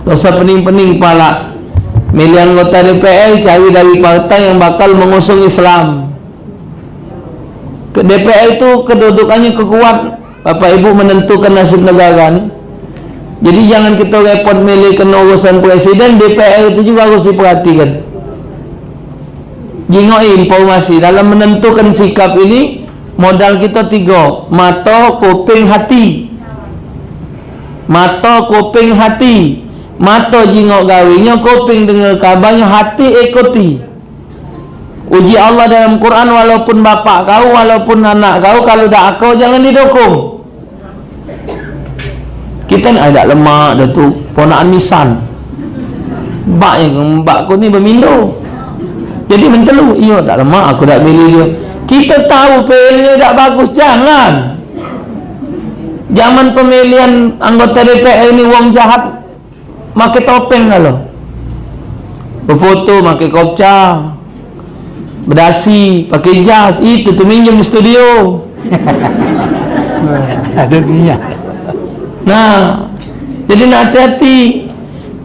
Dak usah pening-pening kepala. Milih anggota D P R, cari dari partai yang bakal mengusung Islam. Ke D P R itu kedudukannya kekuat, Bapak Ibu, menentukan nasib negara ni. Jadi, jangan kita repot milih kena urusan presiden, D P R itu juga harus diperhatikan. Jingoki informasi dalam menentukan sikap ini, modal kita tiga, mata, kuping, hati. Mata, kuping, hati. Mata jingok gawenyo, kuping dengar kabarnyo, hati ikuti. Uji Allah dalam Quran, walaupun bapak kau, walaupun anak kau, kalau dak akal, jangan didukung. Kita ni, "Ai, dak lemak dah tu, ponakan misan." Bak yang, bak ku ni bemindo. Jadi mentelu, "Iyo, dak lemak, aku dak milih dia." Kita tahu pilihan dak bagus, jangan. Zaman pemilihan anggota D P R ini wong jahat, make topeng galo. Befoto make kopca. Bedasi, pakai jas, itu tu minjem studio. Ada dunia. Nah, jadi nak hati-hati.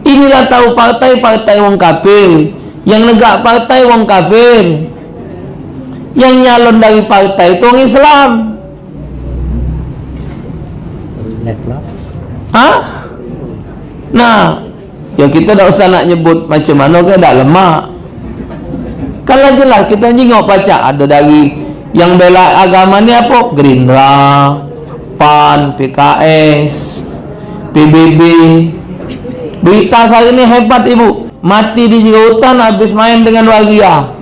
Inilah tahu partai, partai wong kafir. Yang negak partai wong kafir. Yang nyalon dari partai itu wong Islam. Hah? Nah, ya kita dak usah nak nyebut macam mano ke, dak lemak. Kalau jelas kita jingok pacak ada dari yang bela agama ni apa? Gerindra, pan, P K S, P B B. Berita sehari ni hebat, Ibu. Mati di jero hutan habis main dengan waria.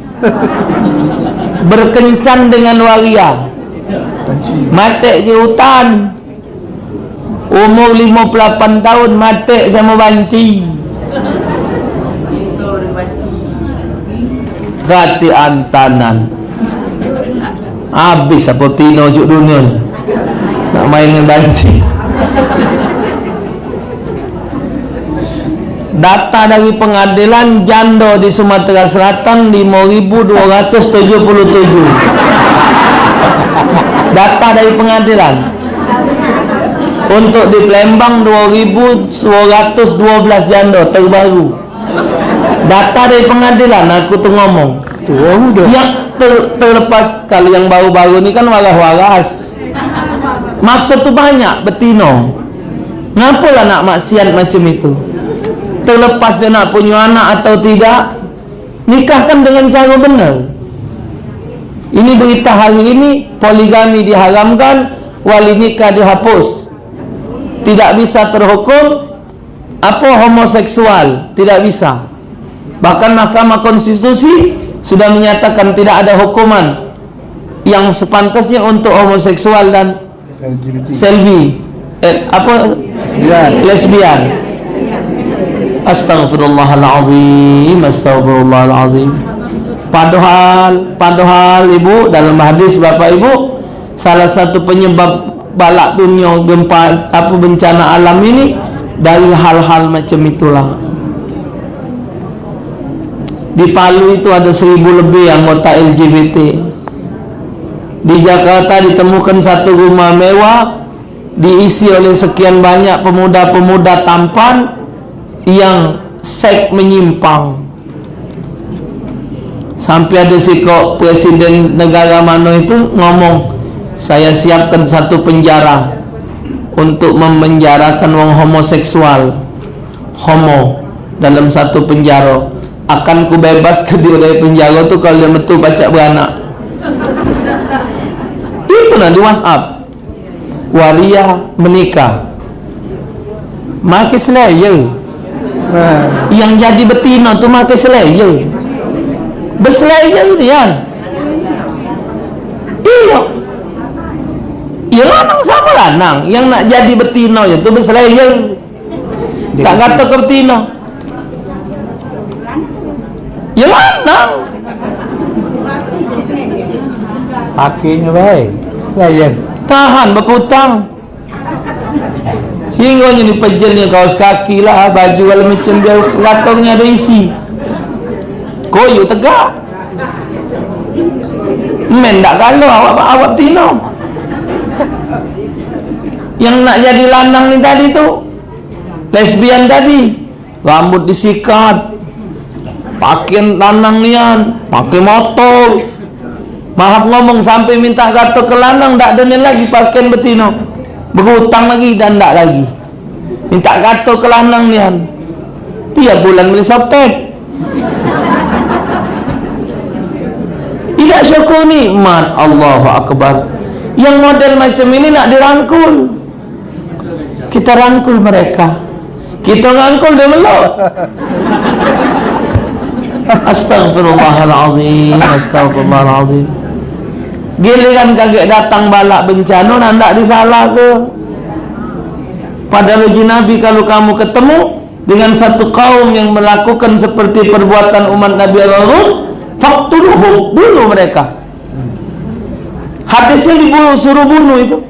Berkencan dengan waria. Matek di hutan. Umur limo puluh lapan tahun, matek samo banci. Kati antanan. Abis apo tino juk dunia ni. Nak main dengan banci. Data dari pengadilan, jando di Sumatera Selatan limo ribu duo ratus tujuh puluh tujuh. Data dari pengadilan. Untuk di Palembang duo ribu duo ratus duo belas jando terbaru. Data dari pengadilan, aku tu ngomong. Tu baru dah. Yang ter-, terlepas, kalau yang baru-baru ni kan waras-waras. Maksud tu banyak betino. Ngapo lah nak maksiat macam itu? Terlepas dia nak punyo anak atau tidak, nikahkan dengan cara benar. Ini berita hari ini, poligami diharamkan, wali nikah dihapus. Tidak bisa terhukum, apo, homoseksual, tidak bisa. Bahkan Mahkamah Konstitusi sudah menyatakan tidak ada hukuman yang sepantasnya untuk homoseksual dan L G B T. Selbi, eh, apo? Lesbian. Lesbian. Astagfirullahalazim, astagfirullahalazim. Padahal, padahal, Ibu, dalam hadis Bapak Ibu, salah satu penyebab balak dunia, gempa, apa, bencana alam ini dari hal-hal macam itulah. Di Palu itu ada seribu lebih anggota L G B T. Di Jakarta ditemukan satu rumah mewah diisi oleh sekian banyak pemuda-pemuda tampan yang seks menyimpang. Sampai ada sikok presiden negara mano itu ngomong, "Saya siapkan satu penjara untuk memenjarakan wong homoseksual, homo, dalam satu penjara. Akan kubebaskan dia dari penjara tu kalau dia metu pacak beranak." Itu nah di WhatsApp. Waria menikah. Make slayer. Nah. Yang jadi betino tu make slayer. Beslayer nian. Iyo. Iyo, lanang samo lanang. Yang nak jadi betino itu beslayer. Tak kato ke betino. Yo lanang. Kakinyo bae. Layan. Tahan bekutang. Sehinggo nyo dipejelnyo kaos kaki lah, baju segalo macam, biar katongnyo ado isi. Koyo tegak. Men dak galo awak, awak tino. Yang nak jadi lanang ni tadi tu, lesbian tadi, rambut disikat, pakaian lanang nian, pakai motor. Maaf ngomong, sampai minta kato ke lanang, dak ado nian lagi pakaian betino. Berutang lagi dan dak lagi. Minta kato ke lanang nian. Tiap bulan beli softtek. Idak syukur nikmat, Allahu Akbar. Yang model macam ini nak dirangkul. Kita rangkul mereka. Kita rangkul dia melok. Astagfirullahalazim, astagfirullahalazim. Giliran kagek datang balak bencana, nak ndak disalahke. Padahal uji Nabi, kalau kamu ketemu dengan satu kaum yang melakukan seperti perbuatan umat Nabi Harun, faqtuluhum, bunuh mereka. Hadisnya dibunuh, suruh bunuh itu.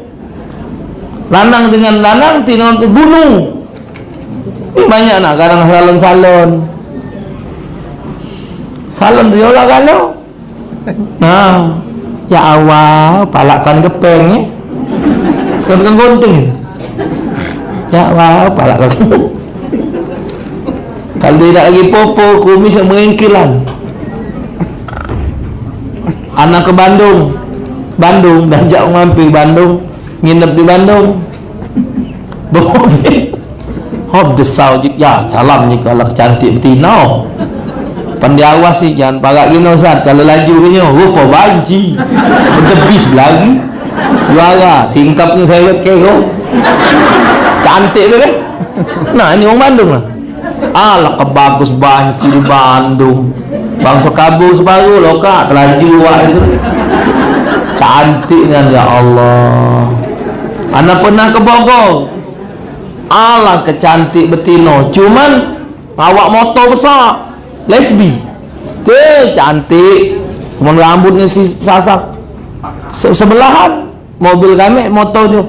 Lanang dengan lanang, tino tu bunuh. Ini banyak nak sekarang salon-salon. Salon tu yolah galo. Nah, ya Allah, palak kan gepeng, eh. Tukang-tukang gunting. Ya Allah, palak kan. Kalau dak lagi popo, kumis yang mengingkilan. Anak ke Bandung. Bandung, dah jak mampir Bandung. Nginep di Bandung. Bawa mobil. Hop, desau jik. Ya, salam jik kalau cantik betino. Pan diawas sih, jangan parak gino, Ustaz. Kalau laju gini, rupa banci. Bedebis belagi. Juara, singkapnya saya buat kero. Cantik tu deh. Nah, ini orang Bandung lah. Alah, kebagus banci di Bandung. Bangso kabur separuh lo, Kak, terlanjur wak itu. Cantik nian, ya Allah. Ana pernah ke Bogor. Alah, kecantik betino. Cuman, ngawak motor besak. Lesbi. Te cantik, cuman rambutnya si sasak. Se- sebelahan mobil kami, motor tu.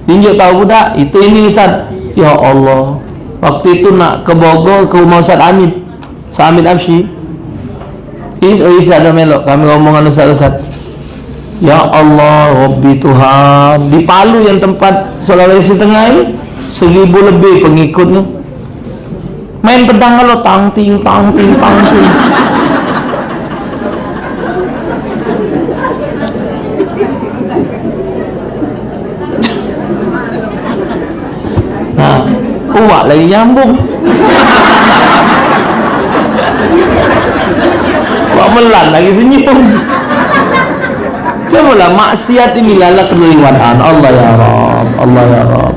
Tunjuk tahu budak, itu ini Ustaz. Ya Allah. Waktu itu nak ke Bogor, ke rumah Ustaz Hamid. Ustaz Hamid Absyi. Is, oh, Ustaz dah melok. Kami ngomong anu Ustaz, Ustaz. Ya Allah, Rabbi Tuhan. Di Palu yang tempat Sulawesi Tengah ini, seribu lebih pengikutnya. Main pedang kalau tang ting, tang ting, tang ting. Nah, uwak lagi nyambung. Wak Melan lagi senyum. Cobalah maksiat ini lala keliwatan. Allah ya Rabb, Allah ya Rabb.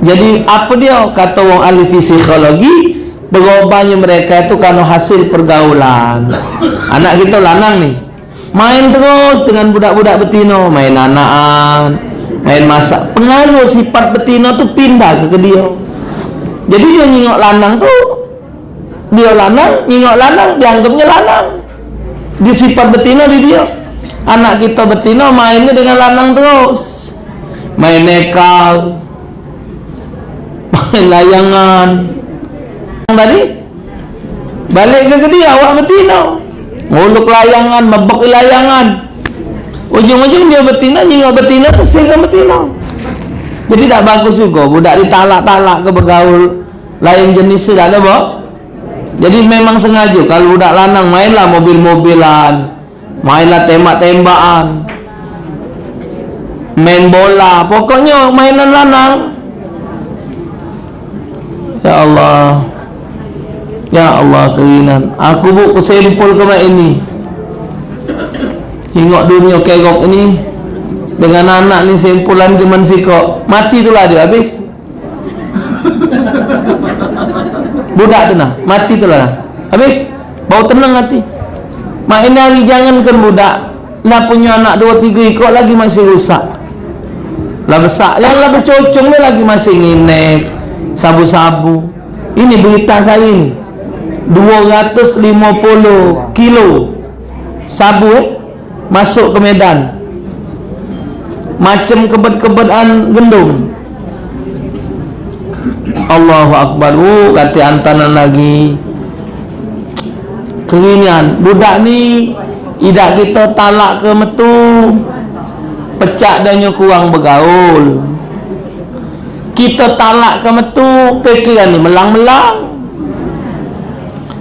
Jadi apa dia kata wong ahli psikologi, berubahnya mereka itu karena hasil pergaulan. Anak kita lanang nih, main terus dengan budak-budak betino, main anakan, main masak. Pengaruh sifat betino tu pindah ke, ke dia. Jadi dia nyingok lanang tu, dia lanang, nyingok lanang, dianggapnya lanang. Di sifat betino di dia. Anak kita betino mainnya dengan lanang terus. Main nekal, main layangan. Tadi balik ke, ke dia, awak betino. Nguluk layangan, mebek layangan. Ujung-ujung dia betino, nyingok betino, tersinggung betino. Jadi tak bagus juga budak ditalak-talak ke begaul lain jenis tu, tak ada, Bok. Jadi memang sengaja kalau budak lanang mainlah mobil-mobilan, mainlah tembak-tembakan, main bola, pokoknya mainan lanang. Ya Allah. Ya Allah, keringan. Aku, Buk, sempul ke mak ini. Tengok dunia kegok ini. Dengan anak ni sempulan cuman sikok. Mati tu lah dia, habis. Budak tu nah, mati tu lah. Habis, bau tenang hati. Mak ini hari jangankan budak, lah punya anak dua tiga ikok lagi masih rusak. Lah besak, yang lah becocong ni lagi masih nginek, sabu-sabu. Ini berita saya ni. Dua ratus lima puluh kilo sabu, eh, masuk ke Medan. Macam kebet-kebetan gendum. Allahu Akbar. Uh, kate antanan lagi. Keringan. Budak ni idak kita talak ke metu, pecak dah nyo kurang begaul. Kita talak ke metu, pikiran ni melang-melang.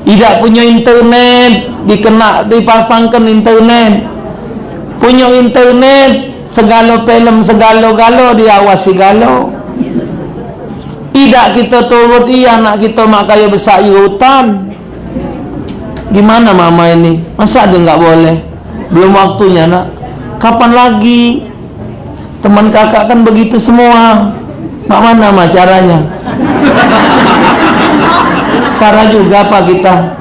Idak punyo internet, dikena dipasangkan internet. Punyo internet, segalo film, segalo-galo diawasi galo. Idak kito turuti anak kito mak kayo besak di hutan. Gimana mama ini? Masa dia nggak boleh? Belum waktunya, Nak. Kapan lagi? Teman kakak kan begitu semua. Mak mana mah caranya? Salah juga apa kita?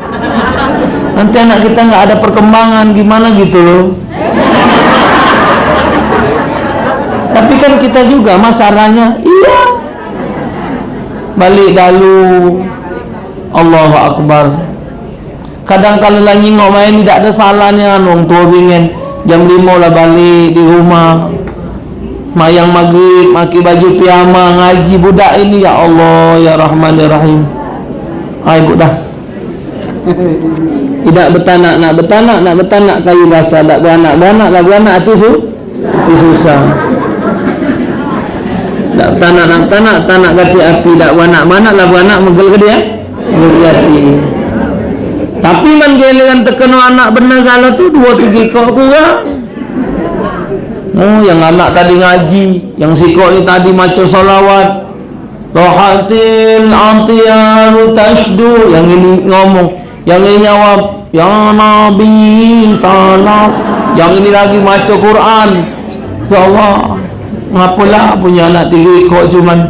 Nanti anak kita nggak ada perkembangan, gimana gitu loh. Tapi kan kita juga mah saranya. Iya. Balik dalu. Allahu Akbar. Kadang kalu lah nyingok main, idak ado salahnyo, wong tuo bingen. Jam limo lah balek di rumah. Mayang magrib, make baju piyama, ngaji budak ini, ya Allah, ya Rahman, ya Rahim. Ai, Bu, dah. Idak betanak, nak betanak, nak betanak kayu basah, dak beranak, beranak lah beranak, ati su-, ati susah. Dak betanak, nak betanak, tanak gati api, dak beranak, beranak lah beranak, megel ke dia. Ngeri ati. Tapi man giliran tekeno anak bener galo tu, duo tigo ikok kurang. Oh, yang anak tadi ngaji, yang sikok ni tadi maco salawat. Tohatil atyaru tasdu, yang ini ngomong, yang ini jawab, "Ya Nabi, salam." Yang ini lagi maco Quran. Ya Allah, ngapolah punyo anak tigo ikok cuman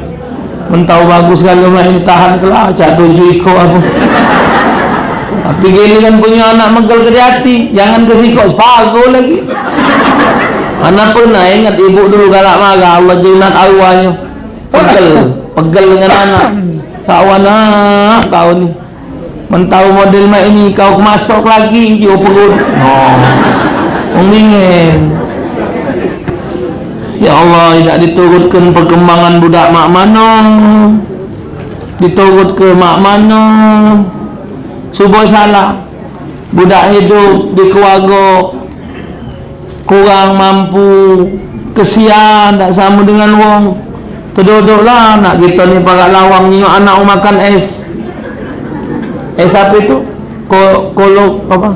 Mentau bagus kalu mak ini tahan kelah, cak tujuh ikok aku. Tapi giliran punyo anak megel ke di ati, jangan ke sikok, sepago lagi. Anak pernah ingat ibu dulu galak marah, Allah jilat arwahnyo. Pegel, pegel dengan anak. Kau anak, kau ni. Mentau model mak ini, kau kemasok lagi, jiwa perut. Oh. Wong dingin. Ya Allah, idak diturutkan perkembangan budak mak mano. Diturut ke mak mano. Subo salah. Budak hidup di keluarga kurang mampu, kesian, dak samo dengan wong. Tedodok lah anak kito ni parak lawang nyingok anak wong makan es. Es apo itu? Ko-, kolok apo?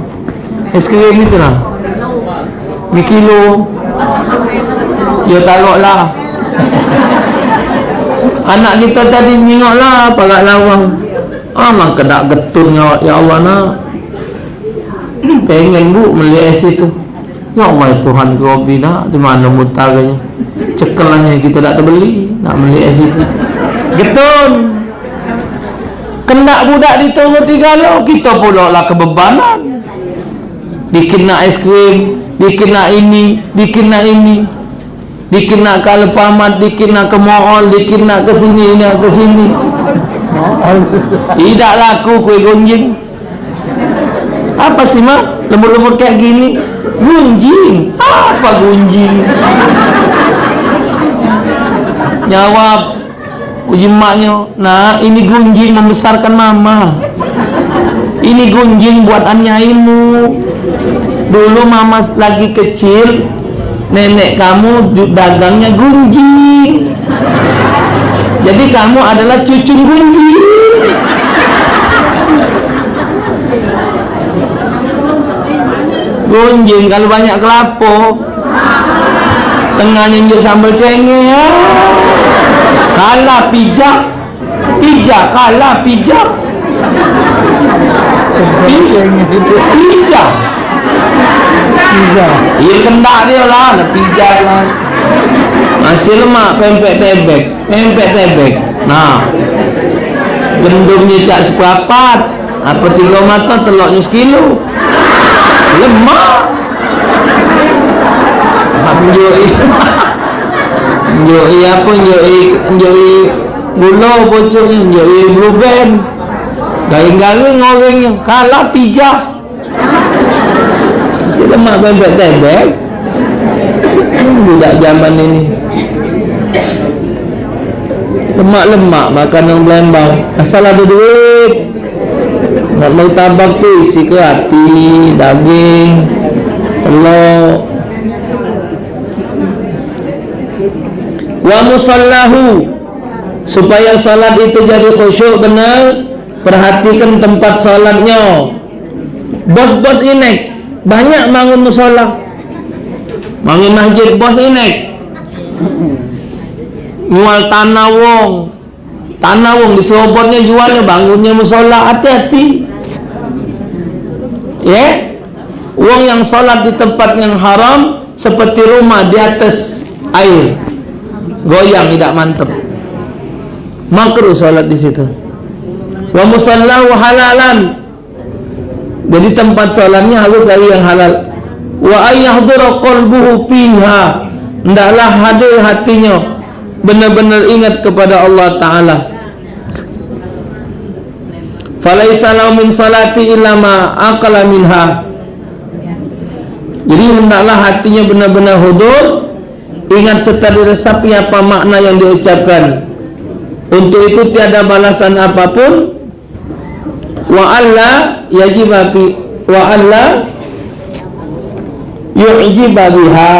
Es krim itu lah. Mikilo. Yo tarok lah. Anak kito tadi nyingok lah parak lawang. Alah kedak getun ngawak, ya Allah, nak. Pengen, Bu, meli es itu. Ya Allah, Tuhan ku Rabbi, nak, di mano mutarnyo? Cekelannyo kito dak tebeli, nak meli es itu. Getun. Kendak budak dituruti galo, kito pulo lah kebebanan. Dikit nak es krim, dikit nak ini, dikit nak ini. Dikit nak ke Alfamart, dikit nak ke mall, dikit nak ke sini, nak ke sini. Idak laku kue gunjing. Apa sih, Mak? Lembut-lembut kayak gini. Gunjing. Apa gunjing? Jawab uji emaknyo, "Nak, ini gunjing membesarkan mama. Ini gunjing buat aniaimu. Dulu mama lagi kecil, nenek kamu ju-, dagangnya gunjing. Jadi kamu adalah cucu gunjing." Gunjing kalau banyak kelapo. Tengah nyenjuk sambal cengeng, ya. Kalah pijak. Pijak, kalah pijak. Pi-, pijak. Pijak. Iya, kendak dia lah, nak pijak lah. Masih lemak, pempek tebek. Empek tebek. Nah. Gendumnyo cak seperapat. Apa tigo mato, teloknyo sekilo. Lemak. Nak njoi. Njoi apa? Njoi, njoi gulo pucuknyo, njoi Blue Band. Garing-garing ngorengnyo. Kalah pijak. Si lemak bebek tebek. Budak zaman ini. Lemak-lemak makan yang belembang. Asal ada duit. Nak martabak tu isi ke hati, daging, telur. Wa musallahu. Supaya salat itu jadi khusyuk benar, perhatikan tempat salatnya. Bos-bos inek banyak bangun musola, bangun masjid, bos inek nyual tanah wong, tanah wong diserobotnya, jualnya, bangunnya musola. Hati-hati, ya. Wong yang salat di tempat yang haram seperti rumah di atas air, goyang, tidak mantep. Makruh salat di situ. Wa musallahu halalan. Jadi tempat salatnya harus dari yang halal. Wa ayahdura qalbuhu fiha. Hendaklah hadir hatinya, benar-benar ingat kepada Allah Taala. Falaisa lahu min salati illa ma aqala minha. Jadi hendaklah hatinya benar-benar hudur, ingat serta diresapi apa makna yang diucapkan. Untuk itu tiada balasan apapun. Wa alla yajiba bi, wa alla yu'jiba biha.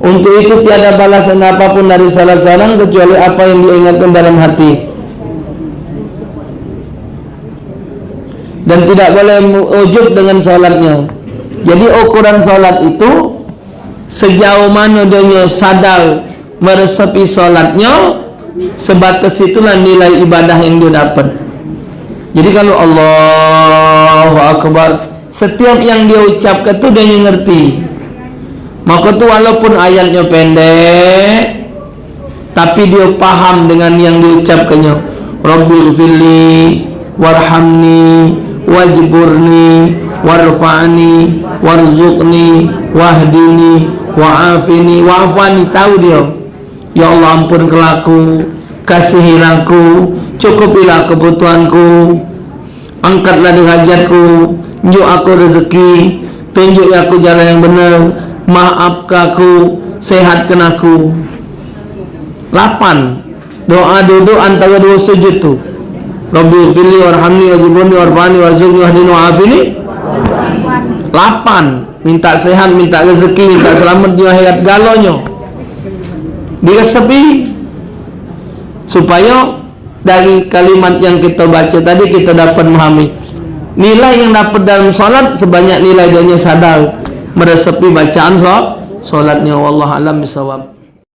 Untuk itu tiada balasan apapun dari salah seorang kecuali apa yang diingatkan dalam hati. Dan tidak boleh mu-, ujub dengan salatnya. Jadi ukuran salat itu sejauh mano dia sadar meresapi salatnya, sebatas itulah nilai ibadah yang dia dapat. Jadi kalau Allahu Akbar, setiap yang dia ucapkan tu dia ngerti. Maka tu walaupun ayatnya pendek, tapi dia paham dengan yang diucapkannya. Rabbighfirli warhamni wajburni warfa'ni warzuqni wahdini wa'afini wa'fu anni. Tahu dia. Ya Allah, ampunkanlah aku, kasihilah aku, cukupilah kebutuhanku. Angkatlah derajatku, njuk aku rezeki, tunjuki aku jalan yang bener, maafke aku, sehatkan aku. Lapan. Doa duduk antara dua sujud tu. Rabbi firli warhamni wajibuni warfani warzuqni wahdini wa'afini. Lapan. Minta sehat, minta rezeki, minta selamat dunia akhirat, galonyo diresepi. Supayo dari kalimat yang kita baca tadi, kita dapat memahami nilai yang dapat dalam salat sebanyak nilai dianya sadar meresepi bacaan so-, salatnya. Wallahu alam bisawab.